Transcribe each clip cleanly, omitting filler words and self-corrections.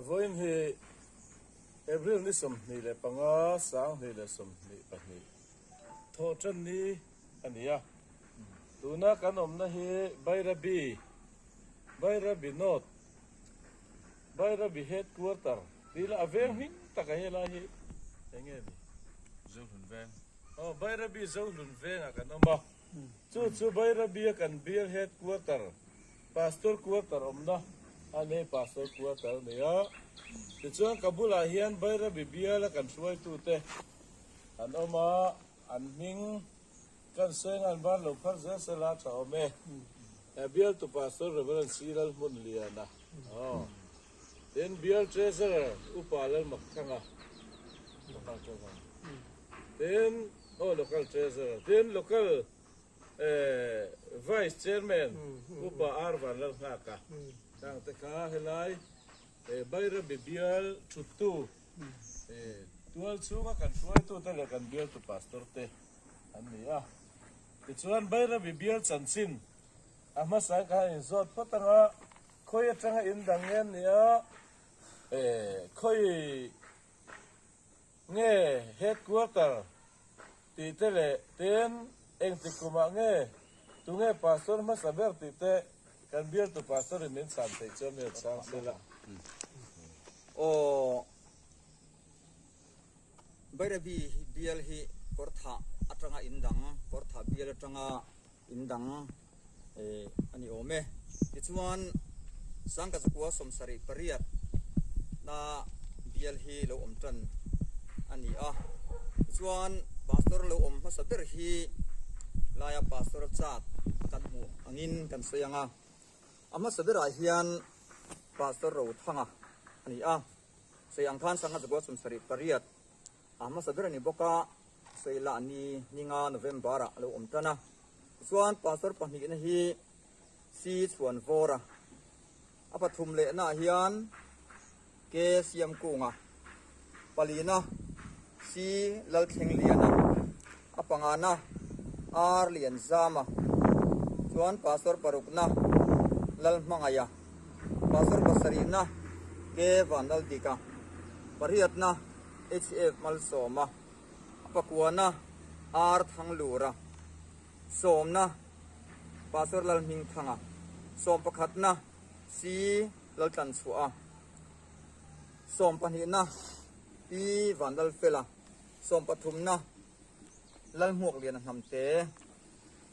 Vawiin hi April ni 25, 2022 thawhṭan ni a ni a. Tuna kan awmna hi Bairabi, Bairabi North, Bairabi Headquarter tih lah a veng hming taka helai hi eng nge ni? Zohlun Veng. Aw, Bairabi Zohlun Vengah kan awm a. Chu chu Bairabia kan bial Headquarter, Pastor Quarter awmna a ni, Pastor Quarter a ni a. Tichuan ka bulah hian Bairabi biala kan hruaitute an awm a, an hming kan sawi anga an ban lo phar zel sela a tha awm e. Bialtu Pastor Rev. C. Lalhmunliana, tin Bial Treasurer Upa Lalmakthanga, tin Aw Local Treasurer tin Local Vice Chairman Upa R Vanlalnghaka chang te kha helai Bairabi bial thuttu tual chhunga kan hruaitute leh kan bialtu Pastor te an ni a. Tichuan Bairabi bial chanchin a hmasa in ka han inzawt phawt anga khawi atanga indang nge an ni a, khawi Nge headquarter tih te leh tin engtik kumah nge tunge pastor hmasa ber tih te kan bialtu pastor in min chhan theih chuan min rawn chhang sela. Aw Bairabi bial hi Kawrthah atanga in dang, Kawrthah bial atanga in dang a ni awm e. Tichuan, Sangkazakua 78 na bial hi lo awm tan a ni a. Tichuan, Pastor lo awm hmasa ber hi laia Pastor chart kan hmuh angin kan sawi ang a. A hmasa berah hian Pastor Rothanga a ni a. Sawi ang khan Sangkazakua 78 a hmasa ber a ni bawk a. Sawilah ni ninga November ah a lo awm tan a, tichuan Pastor pahnihna hi C Chhuanvawra, a pathum lehna ah hian K Siamkunga, palina C Lalthlengliana, a pangana R Lianzama, chuan Pastor parukna Lalhmangaia, Pastor pasarihna K Vanlaldika, pariatna HF Malsawma. A pakuana Ar Thanglura, sawmna Pastor Lalhmingthanga, sawm pakhatna C Laltlanchhuaha, sawm pahnihna Pi Vanlalfela, sawm pathumna Lalhmuakliana Hnamte,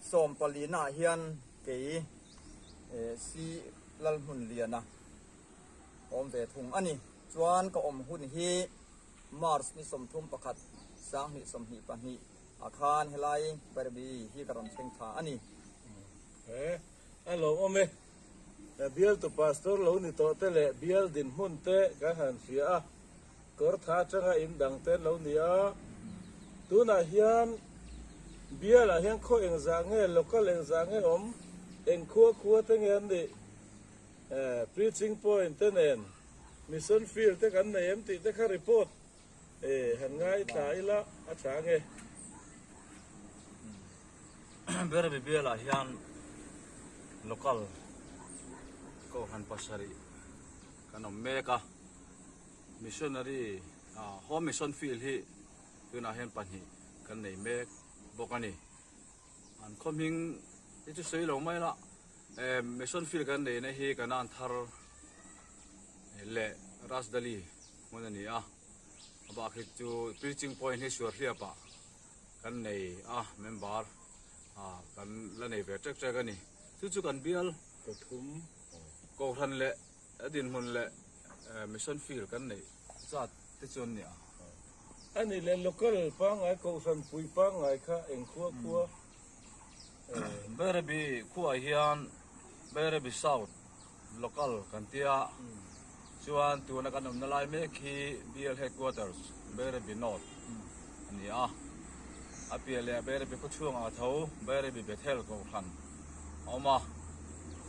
sawm palina ah hian kei C Lalhmunliana awm ve thung a ni. Chuan ka awm hun hi March ni 31, 2022 ah khan helai Bairabi hi ka rawn thleng tha a ni. He a lawmawm e. Bialtu Pastor lo ni tawh te leh bial dinhmun te kan han hria a, kawr tha atanga in dang te an lo ni a. Tunah hian bialah hian khaw engzah nge, local engzah nge awm, eng khua khua te nge an nih, preaching point te nen Mission field te kan nei em tih te kha report han ngaithla ila a tha ange. Berabi bialah hian local kohhran pasarih kan awm mek a, missionary home mission field hi tunah hian pahnih kan nei mek bawk a ni. An khaw hming hi chu sawi lo mai la, Mission field kan neihna hi Kanan thar leh Rasdali hmun a ni a, a bak hi chu preaching point hi Suarhliapah kan nei a, member kan la nei ve ṭek ṭek a ni. Chu chu kan bial Kohhran leh A dinhmun leh mission field kan neih zat te chu an ni a. A nih leh local pangngai kohhran pui pangngai kha eng khua khua? Bairabi khuaah hian Bairabi South local kan tia chuan tuna kan awmna lai mek hi BL Headquarters Bairabi North a ni a. A piah leh Bairabi khawchhungah tho Bairabi Bethel kohhran a awm a,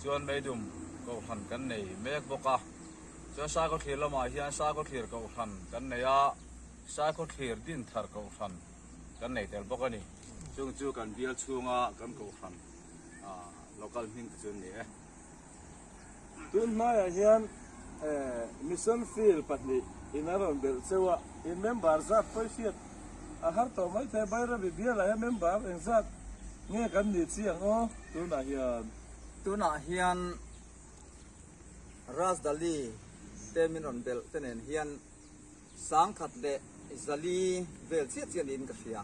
chuan Meidum kohhran kan nei mek bawk a, chuan Sakhaw thlir lamah hian Sakhaw thlir kohhran kan nei a, Sakhaw thlir dinthar kohhran kan nei tel bawk a ni. Chung chu kan bial chhunga kan kohhran local hming te chu an ni e. Tun hmaiah hian Mission Field pahnih in a rawn belh cheu a, in member zat pawi hriat a har tawh mai thei. Bairabi bialah hian member engzat nge kan nih chi ang aw tunah hian? Tunah hian Rajdali te min rawn belh te nen hian Sangkhat leh Zali vel chiah chiah niin ka hria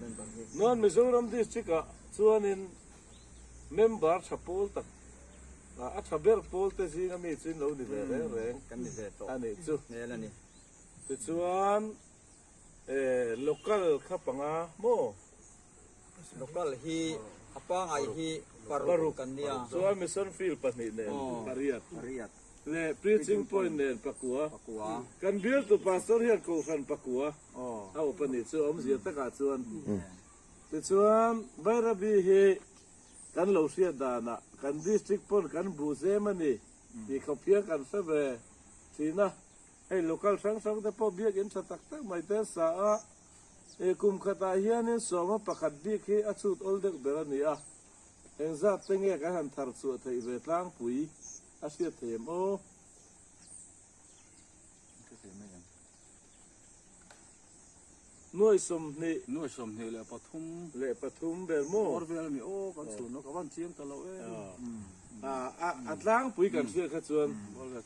member hi. North Mizoram District ah chuanin member tha pawl tak a tha ber pawl te zinga mi chu in lo ni ve reng reng Kan ni ve tawh a nih chu. hmel a ni. Tichuan local kha panga maw? Local hi a pangai hi paruk kan nia. Chuan mission field pahnih nen pariat. Pariat. Leh preaching point nen pakua. Pakua. Kan bialtu pastor hian kohhran pakua a awp a nih chu awmzia takah chuan. Tichuan Bairabi hi kan lo hriat danah kan district pawn kan buh zem a ni tih khawp hian kan hre ve thin a. Hei local hrang hrang te pawh biakinn tha tak tak mai te an sa a. He kum khatah hianin sawma pakhat bik hi a chhut awl deuh ber a ni a, engzat te nge kan han thar chhuah theih ve tlangpui a hriat thei em aw? Nuai sawmhnih. Nuai sawmhnih leh pathum. Leh pathum ber maw? Bawr vel a ni aw, kan chhun a, ka van chiang ta lo em. A tlangpui kan hriat kha chuan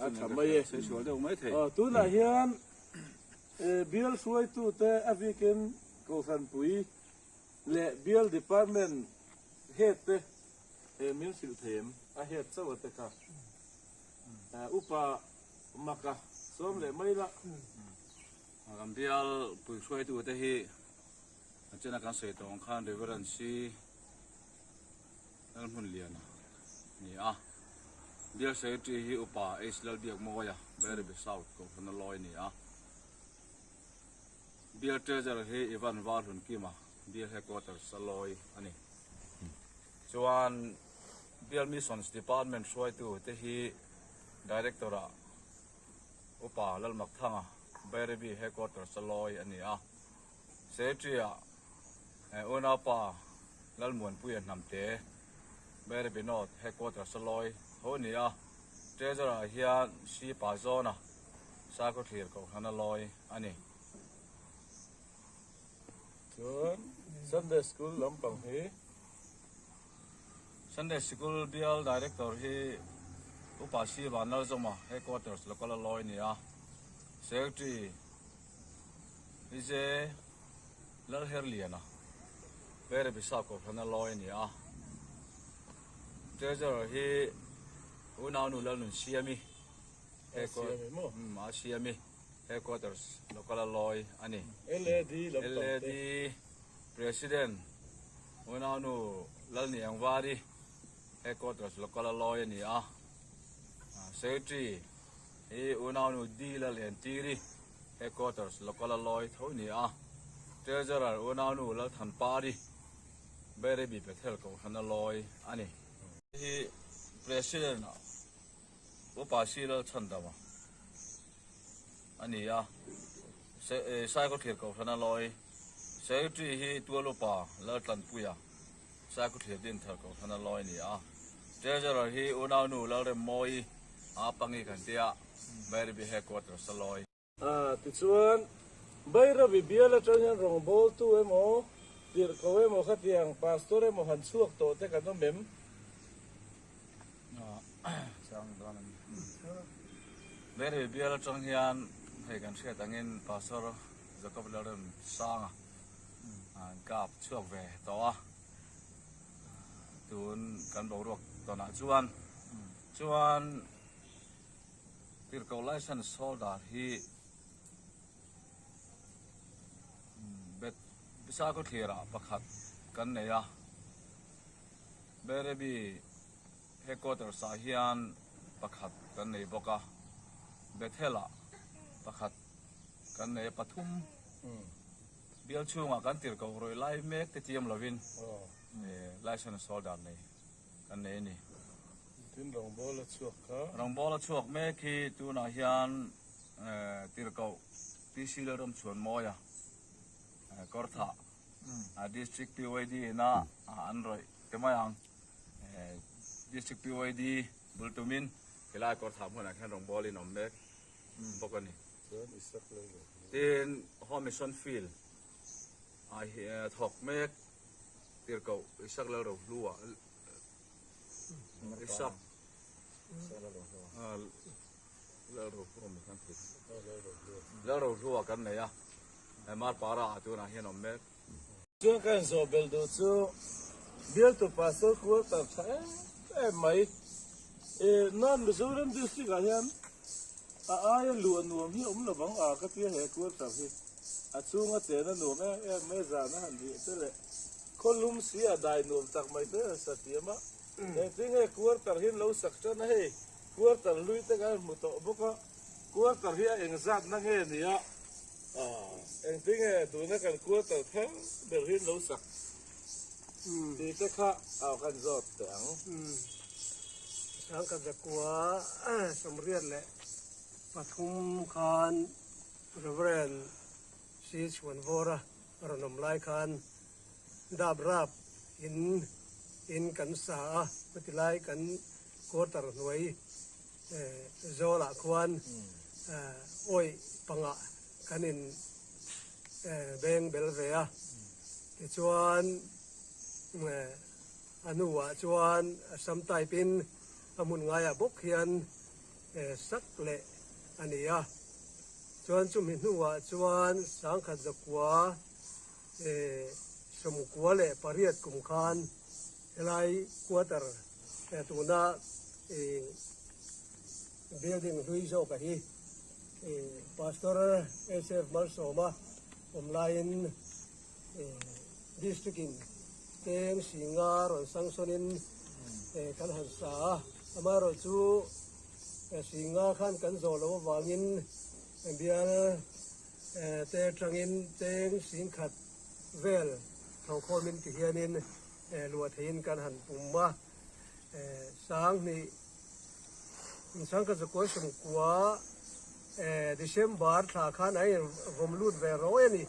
a tha mai e. Saisual deuh mai thei. Tunah hian Bial hruaitute a bikin Kohhranpui leh Bial Department head te min hrilh thei em? A head chauh a te kha. Upa Maka sawm leh mai la. Kan bial pui hruaitute hi a chena kan sawi tawh ang khan Reverend C. Lalhmunliana a ni a. Bial Secretary hi Upa H. Lalbiakmawia, Bairabi South Kohhrana lawi a ni a. Bial Treasurer hi Ivan Valhunkima, Bial Headquarters a lawi a ni. Chuan Bial Missions Department hruaitu te hi Director-ah Upa Lalmakthanga, Bairabi Headquarters a lawi a ni a. Secretary-ah Unaupa Lalmuanpuia Hnamte, Bairabi North Headquarters a lawi tho a ni a, Treasurer-ah hian Shi Pazawna Sakhaw Thlir Kohhran a lawi a ni. Chuan Sunday School lampang hi. Sunday Sikul Bial Director hi Upa Shi Vanlalzawma, Headquarters Local a lawi a ni a, Secretary Vijay Lalherliana, Bairabi Sap Kohhrana lawi a ni a. Treasurer hi unaunu Lalnunsiami, a Siami, Headquarters Local-a lawi a ni. LAD lam pang te. LAD President unaunu Lalniangvari, Headquarters Local-a lawi a ni a. Secretary hi unaunu D. Lalentiri, Headquarters Local a lawi tho ni a, Treasurer unaunu Lalthanpari, Bairabi Bethel Kohhran a lawi a ni. Hi President Upa Si Lalchhandama a ni a, Saikawthlir Kohhran a lawi. Secretary hi Tual Upa Laltlanpuia, Saikawthlir Dinthar Kohhran a lawi a ni a, Treasurer hi unaunu Lalremmawi Apangi kan tia, Bairabi Headquarters a lawi. A, tichuan, Bairabi bial atang hian rawngbawltu emaw, tirhko emaw khatiang pastor emaw han chhuak tawh te kan awm em? Bairabi bial atang hian hei kan hriat angin Pastor Jacob Lalremsanga an kap chhuak ve tawh a, tun kan boruak tawnah chuan chuan Tirhkoh License Holder hi Bet Sakhaw thlirah pakhat kan nei a, Bairabi Headquarters ah hian pakhat kan nei bawk a, Bethel ah pakhat kan nei a, pathum bial chhungah kan tirhkoh rawih lai mek te chiam lovin License Holder nei. kan nei a ni. Tin rawngbawl a chhuak kha. Rawngbawl a chhuak mek hi tunah hian Tirhkoh PC Lalramchhuanmawia Kawrthah District PYD ina an rawih te mai ang. District PYD bul tumin. Helai kawrthah hmunah khian rawngbâwl in awm mek bawk a ni. Tin, Home Mission Field ah hi thawk mek tirhkoh Isak Lalrohlua Isak Lalrohlua kan nei a, Marpara ah tunah hian awm mek. Chuan ka inzawh belh duh chu bialtu pastor quarter tha em em mai. North Mizoram district ah hian a aia luh a nuam hi awm lovang a ka tia he quarter hi a chhunga chen a nuam em em mai zan a han rih te leh khaw lum si a dai nuam tak mai te an sa thiam a. Engtin nge quarter hi an lo sak tan a hei quarter hlui te kan hmu tawh bawk a quarter hi a engzat na nge nia Engtin nge tuna kan quarter thar ber hi an lo sak tih te kha a kan zawt teh ang. Sangkazakua 73 khan Reverend C. Chhuanvawra rawn awm lai khan dap rap in in kan sa a, chutilai kan quarter hnuai Zawlah khuan awih pangah kan in beng bel ve a, tichuan a hnuah chuan Assam type in a hmun ngaiah bawk hian sak leh a ni a, chuan chumi hnuah chuan 1998 kum khan Helai quarter tuna building hlui zawka hi Pastor SF Malsawma awm laiin District in cheng singa rawn sanction in kan han sa a, amaherawhchu singa khan kan zawh loh avangin bial te atangin cheng singkhat vel thlawhkhawmin ti hianin luah theiin kan han pum a, 2000 90 December thla khan a invawm lut ve rawi a ni,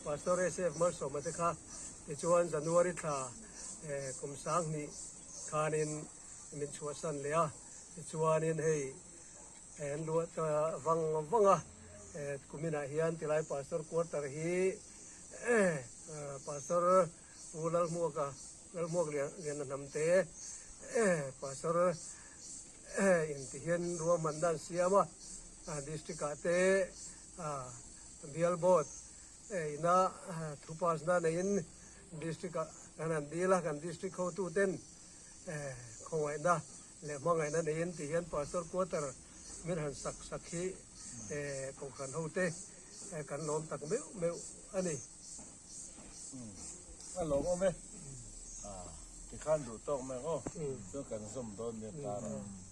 Pastor SF Malsawma te kha tichuan January thla kum 2000 khanin min chhuahsan leh a, tichuanin hei an luah ta vang vang a, kuminah hian tilai Pastor quarter hi Pastor Pu Lalhmuaka, Lalhmuak Liana Hnamte, Pastor in ti hian ruahmanna an siam a, District ah te Bial Board ina thu pass na neiin District ah kan han dil a, kan District hotu ten khawngaihna leh hmangaihna neiin ti hian Pastor Quarter min han sak sak hi Kohhran hote kan lawm tak meuh meuh a ni. A lawm awm e. Tikhan duh tawk mai ang aw. Chuan kan zawm dawn nia tar a.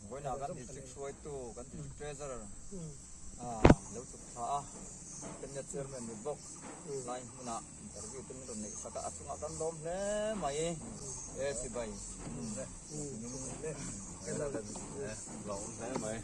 Vawiinah kan district hruaitu, kan district treasurer lo chuk thla a, Kenya chairman ni bawk lai hmunah interview te min rawn neih sak a, a chungah kan lawm hle mai e chibai. Lawm hle mai.